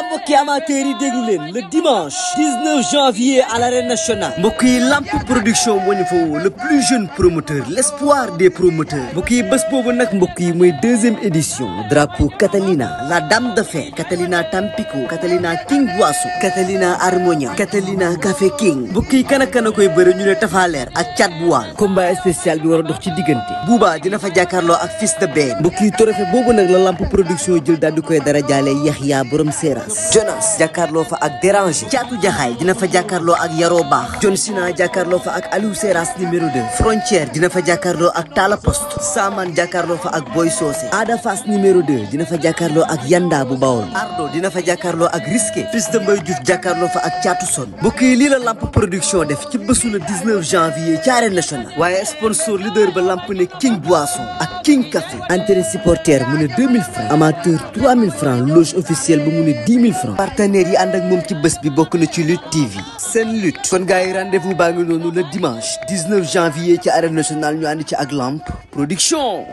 mbokki amateurs yi déglu leen le dimanche 19 janvier à l'arène nationale mbokk yi Lamp production moo ñu fa woo le plus jeune promoteur l'espoir des promoteurs mbokk yi bés boobu nag mbokk yi mooy deuxième édition drapeau Catalina la dame de fer Catalina Tampico Catalina King Boisson Catalina Harmonia Catalina Café King mbokk yi kan ak kan a koy bëre ñu ne Tafaleer ak Thiat bu Waal combat spécial bi war a dox ci diggante Bouba dina fa jàkkaarloo ak Fils de Ben mbokk yi trophée boobu nag la Lamp production jël daal di koy dara jaale Yaxya borom Seras Jonas jàkkaarloo fa ak Déranger Caatu Jaxaay dina fa jàkkaarloo ak Yaroo Baax John Sina jàkkaarloo fa ak Aliou Seras numéro 2 Frontière dina fa jàkkaarloo ak Tala Poste Saman jàkkaarloo fa ak Boy Socé Ada Fass numéro 2 dina fa jàkkaarloo ak Yanda bu Bawol Ardo dina fa jàkkaarloo ak Risqué Fils de Mbaye Diouf jàkkaarloo fa ak Caatu Son mbokk yi lii la Lamp production def ci bésu le 19 janvier ci arène nationale waaye sponsor leader ba Lamp ne King Boisson ak King Café entrée supporter mu ne 2000 francs amateur 3000 francs loge officielle ba mu ne 10 000 francs partenaires yi ànd ak moom ci bés bi bokk na ci Lutte TV seen lutte kon gars yi rendez-vous baa ngi noonu le dimanche 19 janvier ci arène nationale ñu ànd ci ak Lamp production.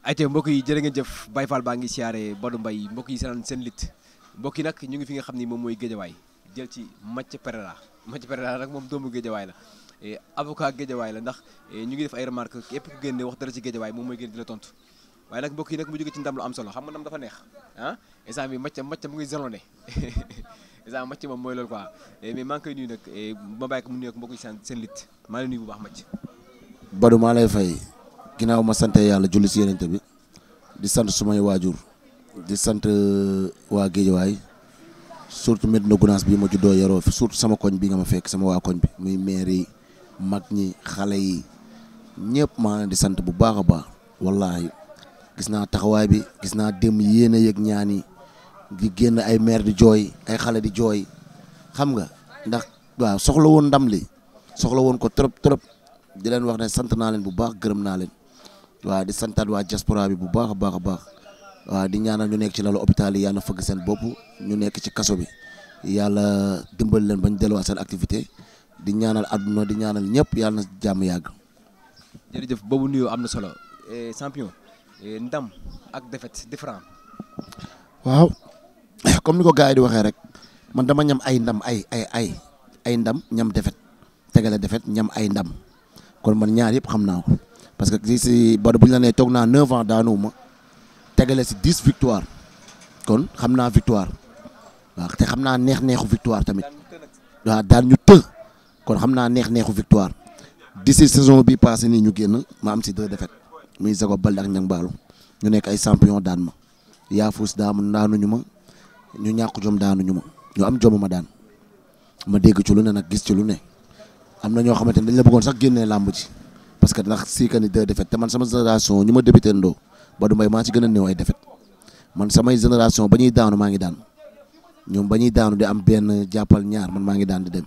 ayte mbokk yi jërë ngeen jëf Baye Fall baa ngi siyaare Badou Mbaye mbokk yi seen lutte mbokk yi nag ñu ngi fi nga xam ni moom mooy Géejawaay jël ci Mathia Pereira nag moom doomu Géejawaay la avocat Géejawaay la ndax ñu ngi def ay remarques képp ku génne wax dara ci Géejawaay moom mooy génn di la tontu waaye nag mbokk yi nag mu jóge ci ndam lu am solo xam nga ndam dafa neex ah instant bi Mathia mu ngi zélone instant Mathia moom mooy loolu quoi mais maa ngi koy nuyu nag ma bàyyi ko mu nuyu ak mbokk yi seen lutte maa ngi lay nuyu bu baax Mathia. Badou maa lay fay ginnaaw ma sant yàlla julli si yenente bi di sant sumay waajur di sant waa Géejawaay surtout Medina Gounass bi ma juddoo yaroo fi surtout sama koñ bi nga ma fekk sama waa koñ bi muy maire yi mag ñi xale yi ñëpp maa leen di sant bu baax a baax wallahi gis naa taxawaay bi gis naa dem yéen a yëg ñaan yi di génn ay maire di jooy ay xale di jooy xam nga ndax waaw soxla woon ndam li soxla woon ko trop di leen wax ne sant naa leen bu baax gërëm naa leen waaw di santaat waa diaspora bi bu baax a baax a baax waaw di ñaanal ñu nekk ci lalu hôpital yi yàlla fëgg seen bopp ñu nekk ci kaso bi yàlla dimbali leen bañ delluwaat seen activité di ñaanal àdduna di ñaanal ñëpp yàlla na jàmm yàgg. jërëjëf boobu nuyoo am na solo champion ndam ak défaite différent. waaw comme ni ko gars yi di waxee rek man dama ñam ay ndam ay ndam ñam défaite tegale défaite ñam ay ndam kon man ñaar yëpp xam naa ko parce que si Badou bu ñu la nee toog naa 9 ans daanuwuma tegale si 10 victoire kon xam naa victoire waaw te xam naa neexu victoire tamit waaw daan ñu të kon xam naa neexu victoire d'ici saison bi passé nii ñu génn ma am si 2 défaites muy Zago Balde ak Niang Ballo ñu nekk ay champion daan ma Yaafus daanuñu ma ñu ñàkk jom daanuñu ma ñu am jom ma daan ma dégg ci lu ne nag gis ci lu ne am na ñoo xamante ne dañ la bëggoon sax génnee làmb ji parce que ndax si ka ni 2 défaites te man sama génération ñu ma débuté ndoo Badou Mbaye maa ci gën a néew ay défaites man samay génération ba ñuy daanu maa ngi daan ñoom ba ñuy daanu di am benn jàppal ñaar man maa ngi daan di dem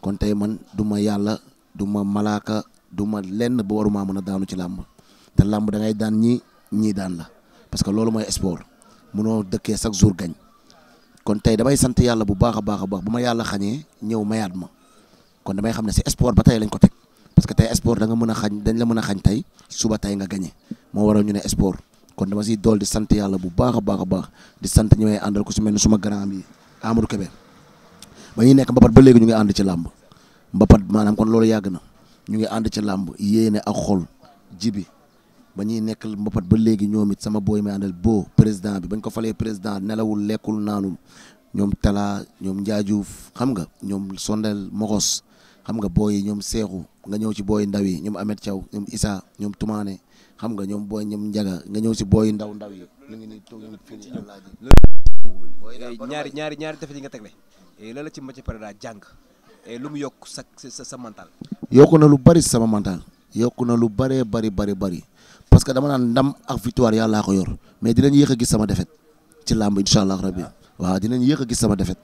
kon tey man du ma yàlla du ma malaaka du ma lenn ba waruma mën a daanu ci làmb te làmb da ngay daan ñii daan la parce que loolu mooy sport munoo dëkkee chaque jour gañ kon tey damay sant yàlla bu baax a baax ba ma yàlla xañee ñëw mayaat ma kon damay xam ne si sport ba tey lañ ko teg parce que tey sport da nga mën a xañ dañ la mën a xañ tey suba tey nga gañe moo waral ñu ne sport kon dama siy dool di sant yàlla bu baax a baax di sant ñi may àndal ko su mel ni suma grand bi Amadou Kébé ba ñuy nekk mbapat ba léegi ñu ngi ànd ci làmb mbapat maanaam kon loolu yàgg na ñu ngi ànd ci làmb yéene ak xol jibi ba ñuy nekk mbapat ba léegi ñoom it sama booy may àndal boo président bi bañ ko falee président nelawul lekkul naanul ñoom Tala ñoom Njaajuuf xam nga ñoom Sondel Moxos xam nga booy ñoom Seexu nga ñëw ci booy ndaw yi ñoom Ahmed Thiaw ñoom Issa ñoom Toumane xam nga ñoom booy ñoom Njaga nga ñëw si booy ndaw yi ñu ngi nii toog fii ñaari defet yi nga tegle lan la ci Mathia Pereira jàng lu mu yokk sa mental. yokku na lu bari sama mental yokku na lu bëree bari parce que dama naan ndam ak victoire yàllaa ko yor mais dinañ yéex a gis sama defet ci làmb incha allah rabbi waaw dinañ yéex a gis sama defet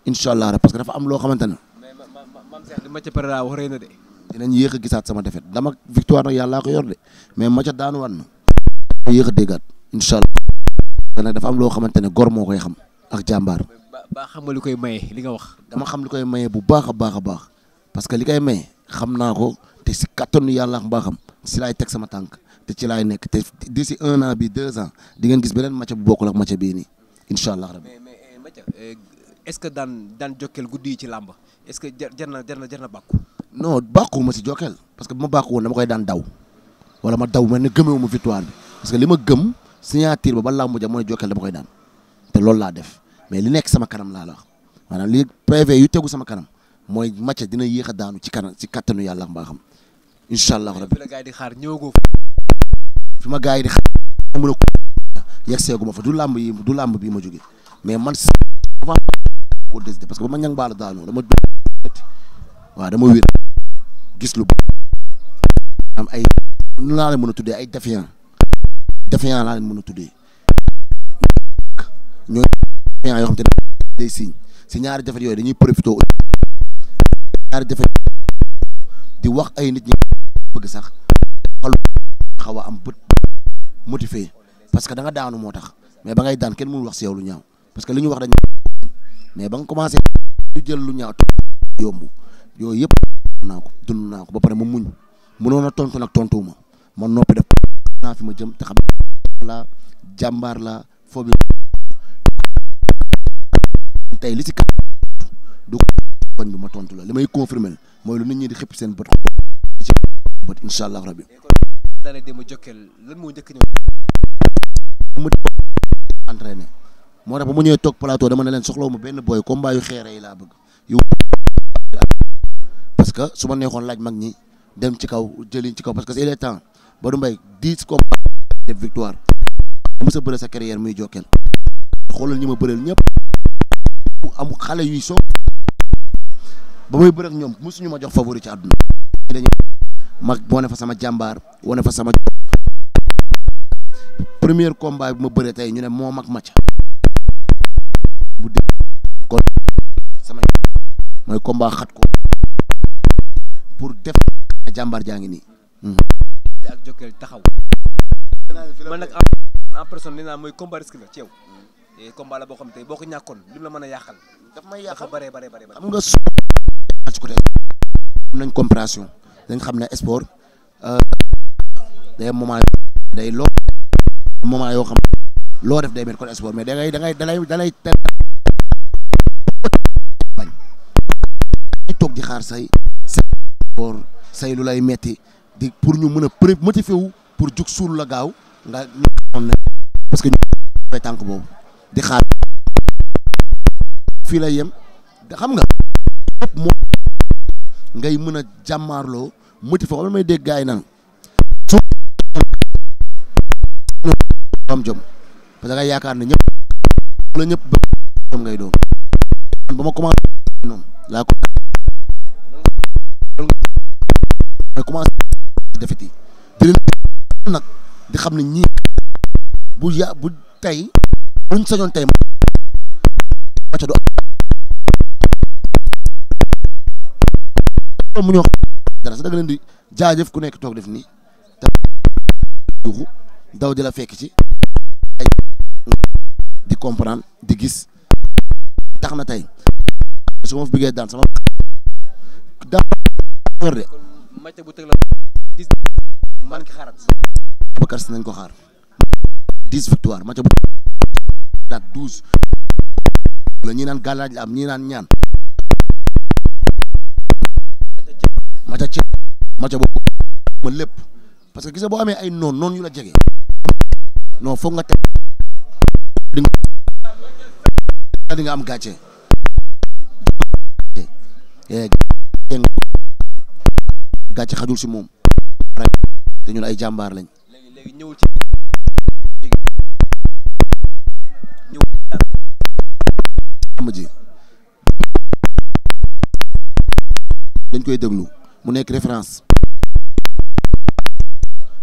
incha allah parce que dafa am loo xamante ne. mais maam Cheikh li Mathia Pereira wax rëy na de. dinañ yéex a gisaat sama defet ndam ak victoire nag yàllaa ko yor de mais Mathia daanu wan na yéex a déggaat incha allah nag dafa am loo xamante ne gor moo koy xam ak jàmbaar. ba xam nga li koy maye li nga wax. dama xam li koy maye bu baax a baax parce que li koy maye xam naa ko te si kattanu yàlla ak mbaaxam si laay teg sama tànk te ci laay nekk te d'ici 1 an bi 2 ans di ngeen gis beneen Mathia bu bokkul ak Mathia bii nii incha allah rabbi. mais est-ce que daan Jokal guddi yi ci làmb est-ce que jar na bàkku. non bàkkuwuma si Jokal parce que bu ma bàkku woon dama koy daan daw wala ma daw mel ne gëmewuma victoire bi parce que li ma gëm signature ba làmb ja mooy Jokal dama koy daan te loolu laa def mais li nekk sama kanam laa la wax maanaam li PV yu tegu sama kanam mooy match dina yéex a daanu ci kanam ci kattanu yàlla mbaa xam incha allah rabbi. fi la gars yi di xaar ñëwagoo fi ma gars yi di xaar mën a yegg seegu ma fa du làmb bii ma jóge mais man avant ko décidé parce que ba ma ñang baala daanoo dama waaw dama wér gis lu am ay lu laa leen mën a tuddee ay défiant laa leen mën a tuddee ñooy défiant yoo xam te ne day signe si ñaari defet yooyu dañuy profité ñaari defet di wax ay nit ñi bëgg sax xaw a am bët motivé parce que da nga daanu moo tax mais ba ngay daan kenn mënul wax si yow lu ñaaw parce que li ñu wax dañ mais ba nga commencé du jël lu ñaaw yomb yooyu yëpp dund naa ko ba pare ma muñ mënoon a tontu nag tontuwuma man noppi def naa fi ma jëm te xam la jàmbaar la foo bi tey li si kat du koñ bi ma tontu la li may confirmer mooy lu nit ñi di xëpp seen bët incha allah rabbi daanaka démb Jokal lan moo njëkk ñëw mu entraîné moo tax ba mu ñëwee toog plateau dama ne leen soxlawuma benn boy combat yu xeere yi laa bëgg yu parce que su ma neexoon laaj mag ñi dem ci kaw jëliñ ci kaw parce que il est temps Badou Mbaye 10 combats de victoire mës a bëre sa carrière muy Jokal xoolal ñi ma bëreel ñëpp am xale yuy soo ba muy bëre ak ñoom mësuñu ma jox favori ci àdduna dañu mag wane fa sama jàmbaar wane fa sama premier combat bi ma bëre tey ñu ne moo mag match bu dee kon sama mooy combat xat ko pour def jàmbaar jaa ngi nii. ak Jokal taxaw. man nag en personne nee naa mooy combat risque la ci yow. combat la boo xam tey boo ko ñàkkoon lim la mën a yàqal. daf may yàqal bare. xam nga ci côté am nañ compréhension dañ xam ne sport day moment day loo moment yoo xam loo def day mel kon sport mais dalay bañ toog di xaar say sport say lu lay metti di pour ñu mën a motiver wu pour jug suul la gaaw nga parce que ñu fay tànk boobu di xaar fii lay yem xam nga lépp moo ngay mën a jàmmaarloo motiver wala may dégg gars yi naan su am jom parce que nga yaakaar ne ñëpp la ñëpp ba jom ngay doon ba ma commencé noonu laa ko may commencé defeti di leen nag di xam ne ñii bu tey buñ sañoon tey maca du mu ñoo dara sa da nga leen di jaajëf ku nekk toog def nii te yuuxu daw di la fekk ci ay di comprendre di gis tax na tey su ma fi bëggee daan sama daan de match bu teg la 10 man ki xaarat Babacar Si nañ ko xaar 10 victoire match bu daat 12 la ñi naan gàllaaj la am ñi naan ñaan match boobu ma lépp parce que gis nga boo amee ay noon yu la jege non foog nga teg di nga am gàcce gàcce xajul si moom te ñun ay jàmbaar lañ léegi ñëwul ci am ji dañ koy déglu mu nekk référence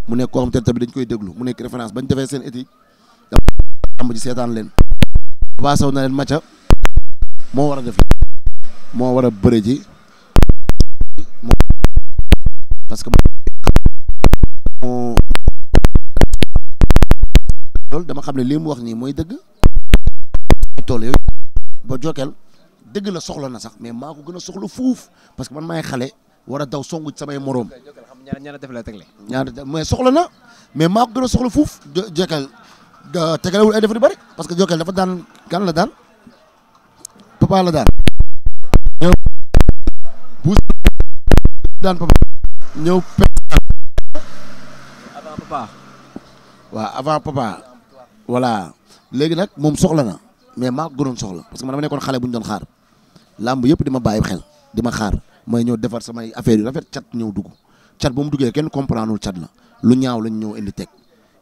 mu nekk koo xam te tamit dañ koy déglu mu nekk référence bañ defee seen éthique am ji seetaan leen Papa Sow na leen matcha moo war a def moo war a bëre ji parce que moo loolu dama xam ne lii mu wax nii mooy dëgg tool yooyu ba Jokal dëgg la soxla na sax mais maa ko gën a soxla fuuf parce que man maay xale war a daw songu samay moroom ñaar def la tegle mais soxla na mais maa ko gën a soxla fuuf Jokal tegalewul ay def di bëri parce que Jokal dafa daan kan la daan Papa la daan ñëw bu daan Papa ñëw avant Papa. waaw avant Papa voilà léegi nag moom soxla na mais maa ko gënoon soxla parce que man dama nekkoon xale bu ñu doon xaar làmb yëpp di ma bàyyi xel di ma xaar may ñëw defar samay affaire yu rafet cat ñëw dugg cat ba mu duggee kenn comprendre cat la lu ñaaw lañ ñëw indi teg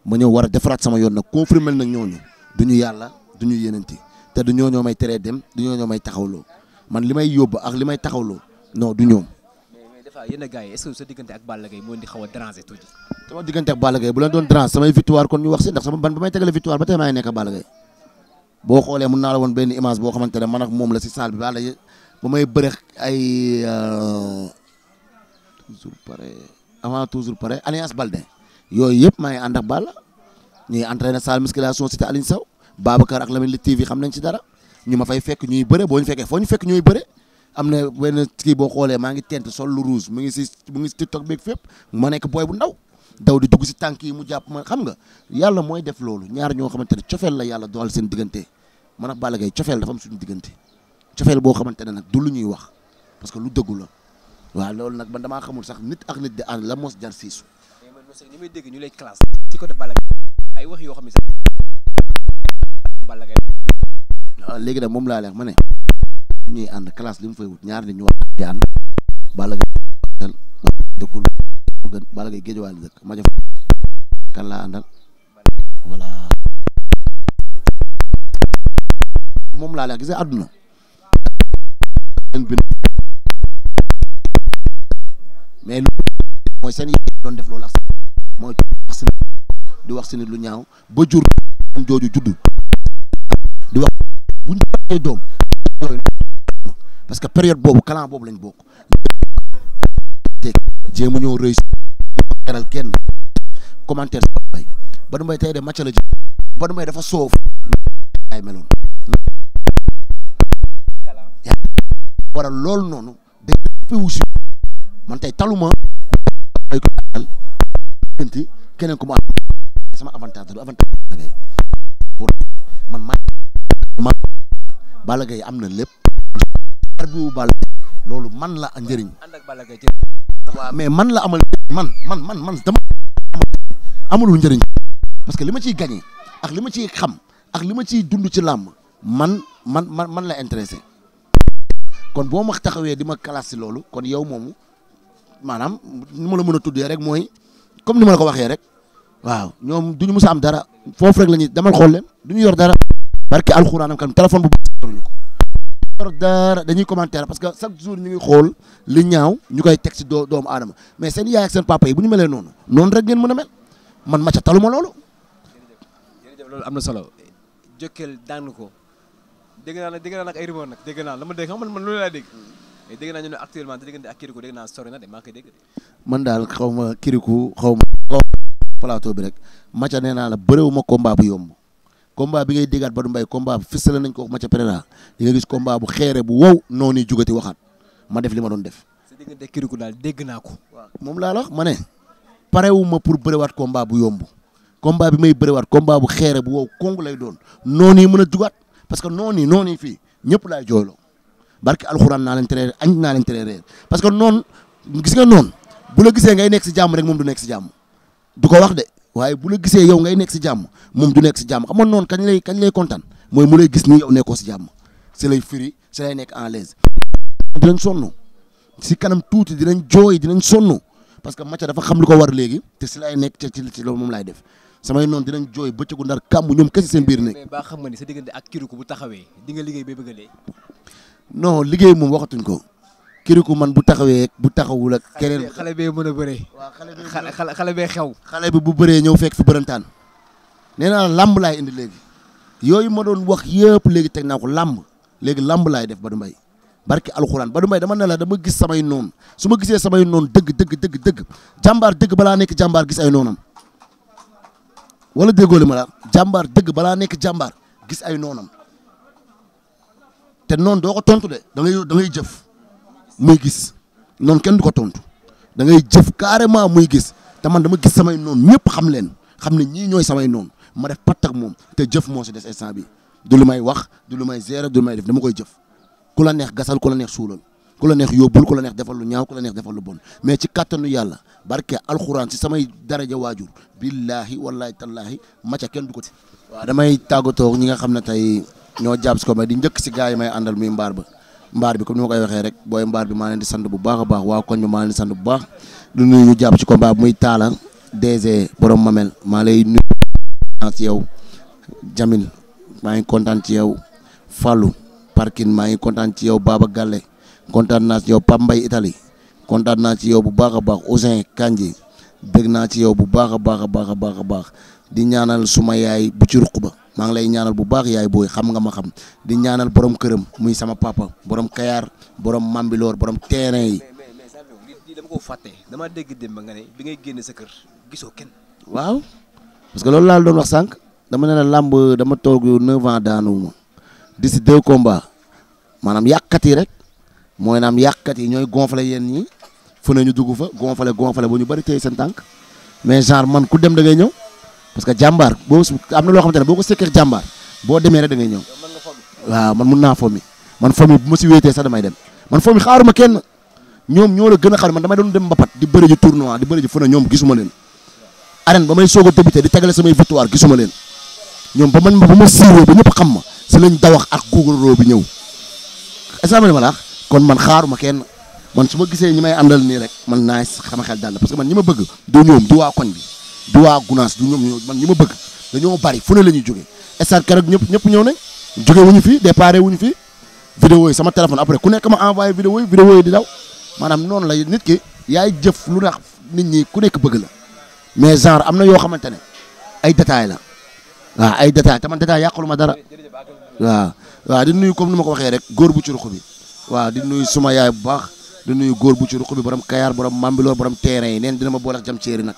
ma ñëw war a defaraat sama yoon nag confirmer nag ñooñu du ñu yàlla du ñu yenenti te du ñoo may teree dem du ñoo may taxawloo man li may yóbbu ak li may taxawloo non du ñoom. mais des fois yenn gars yi est-ce que sa diggante ak Balla Gaye moo di xaw a déranger tuuti. sama diggante ak Balla Gaye bu leen doon déranger samay victoire kon ñu wax si ndax sama ban ba may tegale victoire ba tey maa ngi nekk ak Balla Gaye boo xoolee mun naa la woon benn image boo xamante ne man ak moom la si salle bi ba may bëre ay toujours pare Alliance Baldé yooyu yëpp maa ngi ànd ak Balla ñuy entraîné salle musculation cité Aline Sow Babacar ak Lamine TV xam nañ ci dara ñu ma fay fekk ñuy bëre boo ñu fekkee foo ñu fekk ñuy bëre am na benn kii boo xoolee maa ngi tent sol lu rouge mu ngi si TikTok beeg fépp ma nekk booy bu ndaw daw di dugg si tànk yi mu jàpp ma xam nga yàlla mooy def loolu ñaar ñoo xamante ne cofeel la yàlla doxal seen diggante man ak Balla Gaye cofeel dafa am suñu diggante cofeel boo xamante ne nag du lu ñuy wax parce que lu dëggu la waaw loolu nag man damaa xamul sax nit ak nit di ànd la mos jar siisu. mais man mos ñi may dégg ñu lay classe ci côté Balla Gaye ay wax yoo xam ne sax Balla Gaye. waaw léegi nag moom laa leex ma ne ñuy ànd classe li mu fay wut ñaar nit ñu war di ànd Balla Gaye dëkkul gën Balla Gaye géej waale dëkk ma jëf kan laa àndal voilà moom laa leex gis nga àdduna mais lu mooy seen doon def loolu ak mooy di wax si nit lu ñaaw ba jur jooju juddu di wax buñ tee doom parce que période boobu clan boobu lañ bokk jéem a ñëw réussir teral kenn commentaire bay Badou Mbaye tey de match la ji Badou Mbaye dafa soof ay meloon waral loolu noonu day fewu si man tey taluma ay ko keneen ko mu sama avantage du avantage Balla Gaye pour man Balla Gaye am na lépp bu Balla loolu man la njëriñ ànd ak Balla Gaye waaw mais man la amal man dama amulul njëriñ parce que li ma ciy gagné ak li ma ciy xam ak li ma ciy dund ci làmb man la intéressé kon boo ma taxawee di ma classe si loolu kon yow moomu maanaam ni ma la mën a tuddee rek mooy comme ni ma la ko waxee rek waaw ñoom duñu mës a am dara foofu rek la ñuy demal xool leen duñu yor dara barke alxuraanam kan téléphone bu yoruñu ko yor dara dañuy commentaire parce que chaque jour ñu ngi xool li ñaaw ñu koy teg si doomu aadama mais seen yaay ak seen papa yi bu ñu melee noonu rek ngeen mën a mel man ma ca taluma loolu. jërëjëf loolu am na solo Jokal daan ko dégg naa nag ay rumeur nag dégg naa la ma dégg xam man loolu laa dégg mais dégg naa ñu ne actuellement te diggante ak Kirikou dégg naa sori na de maa koy dégg. man daal xaw ma Kirikou xaw ma plateau bi rek Macha nee naa la bëréewuma combat bu yomb combat bi ngay déggaat Badou Mbaye combat bu fësale nañ ko Macha Pereira di nga gis combat bu xeere bu wow noonu jugati waxaat ma def li ma doon def. sa diggante ak Kirikou daal dégg naa ko. waaw moom laa la wax ma ne parewuma pour bëréwaat combat bu yomb combat bi may bëréwaat combat bu xeere bu wow kongu lay doon noonu yi mën a jugaat parce que noonu yi fii ñëpp laay jooyloo barke alxuraan naa leen tere añ naa leen tere reer parce que noonu gis nga noonu bu la gisee ngay nekk si jàmm rek moom du nekk si jàmm du ko wax de waaye bu la gisee yow ngay nekk si jàmm moom du nekk si jàmm xam nga noonu kañ lay kontaan mooy mu lay gis ni yow nekkoo si jàmm si lay firi si lay nekk en l'aise dinañ sonn si kanam tuuti dinañ jooy dinañ sonn parce que Macha dafa xam li ko war léegi te si lay nekk ci loolu moom laay def samay noonu dinañ jooy bëccëgu ndar kàmb ñoom kese seen biir nekk. mais ba xam nga ni sa diggante ak Kirikou bu taxawee di nga liggéey bay bëgg a dee. non liggéey moom waxatuñ ko Kirikou man bu taxawee bu taxawul ak keneen xale bee mën a bëree. waaw xale bee xew. xale bi bu bëree ñëw fekk fi bërëntaan nee naa làmb laay indi léegi yooyu ma doon wax yëpp léegi teg naa ko làmb léegi làmb laay def Badou Mbaye barki alxuraan Badou Mbaye dama ne la dama gis samay noonu su ma gisee samay noonu dëgg jàmbaar dëgg balaa nekk jàmbaar gis ay noonam wala déggoo li ma la jàmbaar dëgg balaa nekk jàmbaar gis ay noonam te noonu doo ko tontu de da ngay jëf muy gis noonu kenn du ko tontu da ngay jëf carrément muy gis te man dama gis samay noonu ñëpp xam leen xam ne ñii ñooy samay noonu ma def patt ak moom te jëf moo si des instant bi du lu may wax du lu may gérer du lu may def dama koy jëf ku la neex gasal ku la neex suulal ku la neex yóbbul ku la neex defal lu ñaaw ku la neex defal lu bon mais ci kàttanu yàlla barke alxuraan ci samay daraja waajur billahi wallahi tallahi Mathia kenn du ko ci. waaw damay tàggatoo ñi nga xam ne tey ñoo jàpp si ko di njëkk si gars yi may àndal muy mbaar bi comme ni ma koy waxee rek booy mbaar bi maa leen di sant bu baax a baax waa koñ bi maa leen di sant bu baax du nuyu ñu jàpp ci combat bi muy Talla DG borom Mamel maa lay nuyu ci yow Jamil maa ngi kontaan ci yow Fallou Parkin maa ngi kontaan ci yow Baba Galle kontaan naa ci yow Pape Mbaye Italie kontaan naa ci yow bu baax a baax Ousin Kanji bëgg naa ci yow bu baax a baax a baax a baax a baax di ñaanal suma yaay bu ci ruq ba maa ngi lay ñaanal bu baax yaay booy xam nga ma xam di ñaanal borom këram muy sama papa borom Kayar borom Mambilor borom terrain yi. mais dama ko fàtte dama dégg démb nga ne bi ngay génne sa kër gisoo kenn. waaw parce que loolu laa doon wax sànq dama ne la làmb dama toog 9 ans daanuwuma d'ici 2 combats maanaam yàqkat yi rek mooy naam yàqkat yi ñooy gonflé yéen ñi fu ne ñu dugg fa gonflé ba ñu bëri téye seen tànk mais genre man ku dem da ngay ñëw parce que jàmbaar boo am na loo xamante ne boo ko sekkee jàmbaar boo demee rek da ngay ñëw waaw man mun naa fomi man fomi bu ma si wéetee sax damay dem man fomi xaaruma kenn ñoom ñoo la gën a xaar man damay doon dem mbapat di bëri ji tournoi di bëri ji fu ne ñoom gisuma leen arène ba may soog a débuté di tegale samay victoire gisuma leen ñoom ba ma siiwee ba ñëpp xam ma si lañ dawax ak Google Ro bi ñëw est-ce que ma la kon man xaaruma kenn man su ma gisee ñi may àndal nii rek man naa xama xel daal parce que man ñi ma bëgg du ñoom du waa koñ bi du waa Gunaas du ñoom man ñi ma bëgg dañoo bari fu ne la ñuy jógee stade keroog ñëpp ñëw nañ jóge wuñu fii déparé wuñu fii vidéo yi sama téléphone après ku nekk ma envoyé vidéo yi di daw maanaam noonu la nit ki yaay jëf lu tax nit ñi ku nekk bëgg la mais genre am na yoo xamante ne ay détails la waaw ay détails te man détails yàqulu ma dara waaw di nuyu comme ni ma ko waxee rek góor bu ci ruq bi waaw di nuyu suma yaay bu baax di nuyu góor bu ci ruq bi borom Kayar borom Mambilor borom terrain yi neen dina ma boole ak jam ceeri nag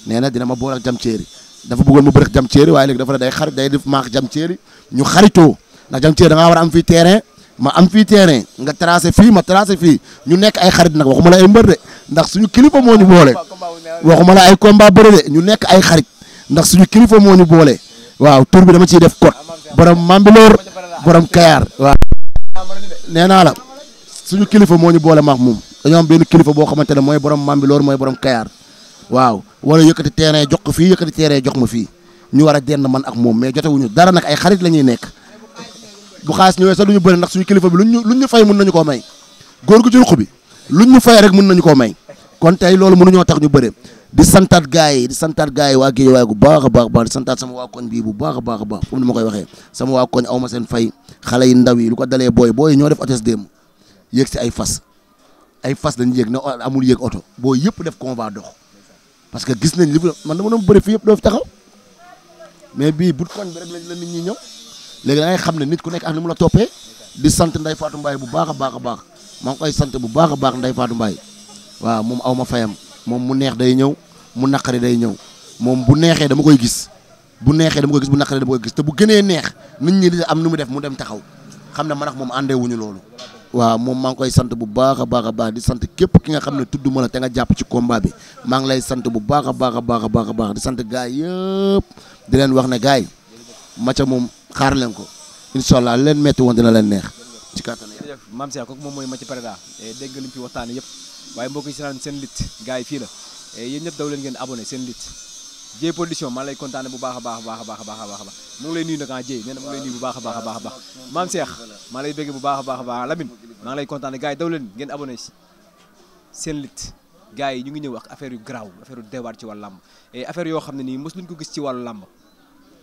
nee na dina ma boole ak jam ceeri dafa bëggoon mu bëri ak jam ceeri waaye léegi dafa ne day xarit day def maax jam ceeri ñu xaritoo ndax jam ceeri da ngaa war a am fii terrain ma am fii terrain nga tracé fii ma tracé fii ñu nekk ay xarit nag waxuma la ay mbër de ndax suñu kilifa moo ñu boole waxuma la ay combat bëri de ñu nekk ay xarit ndax suñu kilifa moo ñu boole waaw tur bi dama ciy def code borom Mambilor borom Kayar waaw nee naa la suñu kilifa moo ñu boole maax moom dañoo am benn kilifa boo xamante ne mooy borom Mambilor mooy borom Kayar waaw wala yëkkati terrain jox ko fii yëkkati terrain jox ma fii ñu war a dend man ak moom mais jotewuñu dara nag ay xarit la ñuy nekk bu xaas ñëwee sax duñu bëri ndax suñu kilifa bi luñ ñu fay mën nañu koo may góor gu ci ruq bi luñ ñu fay rek mën nañu koo may kon tey loolu mënuñoo tax ñu bëre di santaat gars yi waa Guédiawaye gu baax a baax di santaat sama waa koñ bii bu baax a baax comme ni ma koy waxee sama waa koñ aw ma seen fay xale yi ndaw yi lu ko dalee booy ñoo def hôtesse démb yéeg si ay fas dañu yéeg ne amul yéeg oto booy yëpp def convoi dox parce que gis nañ li man dama doon bëri fii yëpp doo fi taxaw mais bii bu koñ bi rek la nit ñi ñëw léegi da ngay xam ne nit ku nekk ak ni mu la toppee di sant Ndeye Fatou Mbaye bu baax a baax maa ngi koy sant bu baax a baax Ndeye Fatou Mbaye waaw moom aw ma fayam moom mu neex day ñëw mu naqari day ñëw moom bu neexee dama koy gis bu naqari dama koy gis te bu gënee neex nit ñi di am nu mu def mu dem taxaw xam ne man ak moom àndee wuñu loolu waaw moom maa ngi koy sant bu baax a baax di sant képp ki nga xam ne tudd ma la te nga jàpp ci combat bi maa ngi lay sant bu baax a baax di sant gars yëpp di leen wax ne gars yi Mathia moom xaar leen ko incha allah leen metti woon dina leen neex ci kattan jërëjëf Mame Cheikh kooku moom mooy Mathia Pereira dégg nga li mu fi waxtaane yëpp waaye mbokk yi si naan seen lit gars yi fii la yéen ñëpp daw leen ngeen abonné seen lit Dieye Production maa lay kontaane bu baax a baax mu ngi lay nuyu nag Dieye nee na mu ngi lay nuyu bu baax a baax Mame Cheikh maa lay bëgg bu baax a baax Lamine maa ngi lay kontaane gars yi daw leen ngeen abonné seen lit gars yi ñu ngi ñëw ak affaire yu garaaw affaire yu deewaat ci wàllu làmb affaire yoo xam ne nii mos luñ ko gis ci wàllu làmb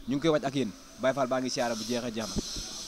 ñu ngi koy wàcc ak yéen Baye Fall baa ngi siyaara bu jeex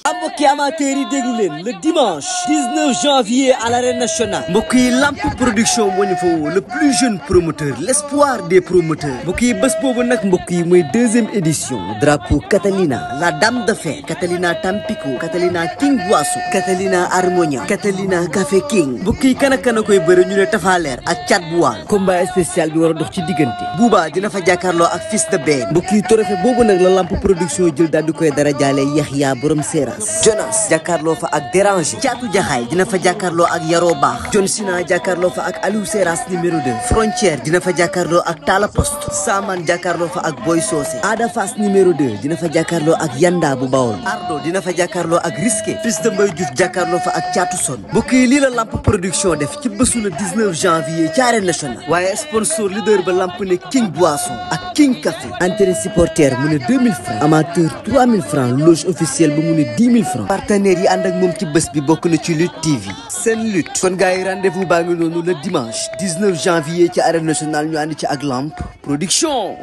na mbokki amateurs yi déglu leen le dimanche 19 janvier à l'arène nationale mbokk yi Lamp Production moo ñu fa woo le plus jeune promoteur l'espoir des promoteurs mbokk yi bés boobu nag mbokk yi mooy 2e édition drapeau Catalina la dame de fer Catalina Tampico Catalina King Boissou Catalina Harmonia Catalina Café King mbokk yi kan koy bëre ñu ne Tafaleer ak Thiat bu Waal combat spécial bi war a dox ci diggante Bouba dina fa jàkkaarloo ak Fils de Ben mbokk yi trophée boobu nag la Lamp Production jël daal di koy dara jaale Yaxya borom Seera Jonas jàkkaarloo fa ak Déranger. Caatu Jaxaay dina fa jàkkaarloo ak Yaroo Baax. John Sina jàkkaarloo fa ak Aliou Seras numéro 2. Frontière dina fa jàkkaarloo ak Tala Poste. Saman jàkkaarloo fa ak Boy Socé. Ada Fass numéro 2 dina fa jàkkaarloo ak Yanda bu Bawol. Ardo dina fa jàkkaarloo ak Risqué. Fils de Mbaye Diouf jàkkaarloo fa ak Caatu Son. mbokk yi lii la Lamp Production def ci bésu le 19 janvier ci Arène Nationale. waaye sponsor leader ba Lamp ne King Boisson ak King Café. entrée supporter mu ne 2000 francs. amateur 3000 francs. loge officielle ba mu ne 10 000 francs. partenaires yi ànd ak moom ci bés bi bokk na ci Lutte TV. Sen Lutte. kon gars yi rendez-vous baa ngi noonu le dimanche 19 janvier ci Arène Nationale ñu ànd ci ak Lamp Production.